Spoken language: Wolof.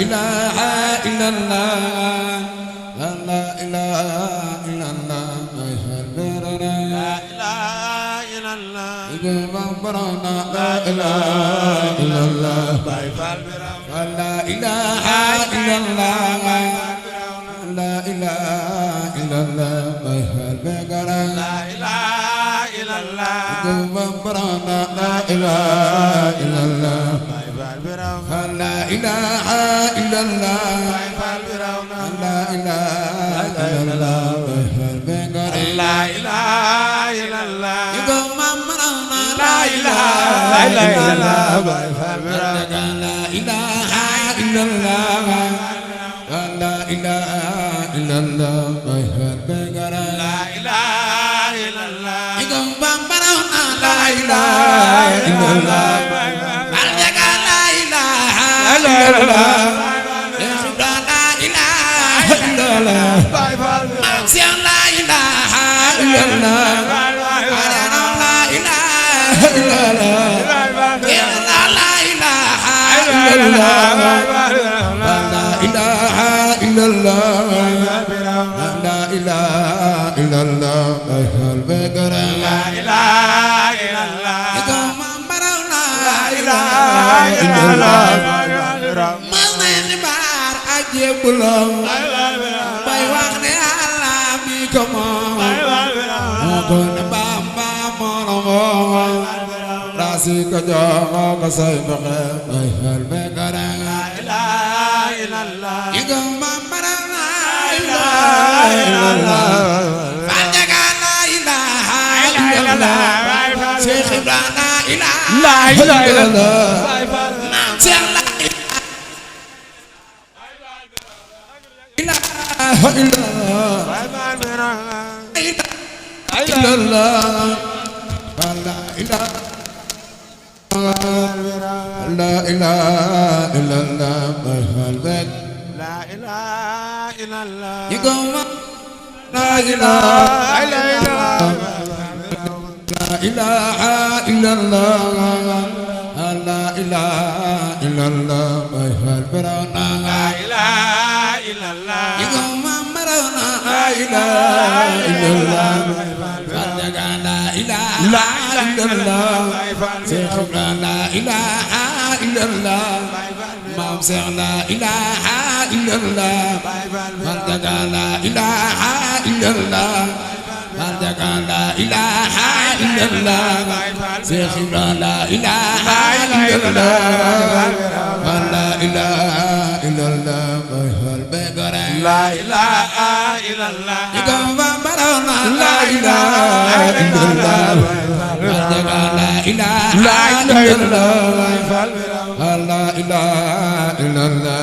ilaha illallah la ilaha illallah la ilaha illallah Barana la ilaha illallah la ilaha illallah la ilaha illallah la ilaha illallah Barana la ilaha illallah la ilaha illallah la ilaha illallah la ilaha illallah la ilaha illallah la ilaha illallah la ilaha illallah la ilaha illallah la ilaha illallah bay wax ne Allah bi ko moom ko ne Bamba moom rasi ko joxo ko say fexe bay xel be gara la ilaha illallah yigo Bamba la ilaha illallah fajaga la ilaha illallah Cheikh Ibrahima la ilaha illallah la ilaha illallah la ilaha illallah yigoma la ilaha illallah la ilaha illallah la ilaha illallah la ilaha illallah yigoma marana la ilaha illallah la ilaha illallah Cheikh la ilaha illallah Maam Cheikh la ilaha illallah Mantaga la ilaha illallah Mantaga la ilaha illallah Cheikh la ilaha illallah la ilaha illallah la ilaha illallah Igamba barana la ilaha illallah la ilaha illallah la ilaha illallah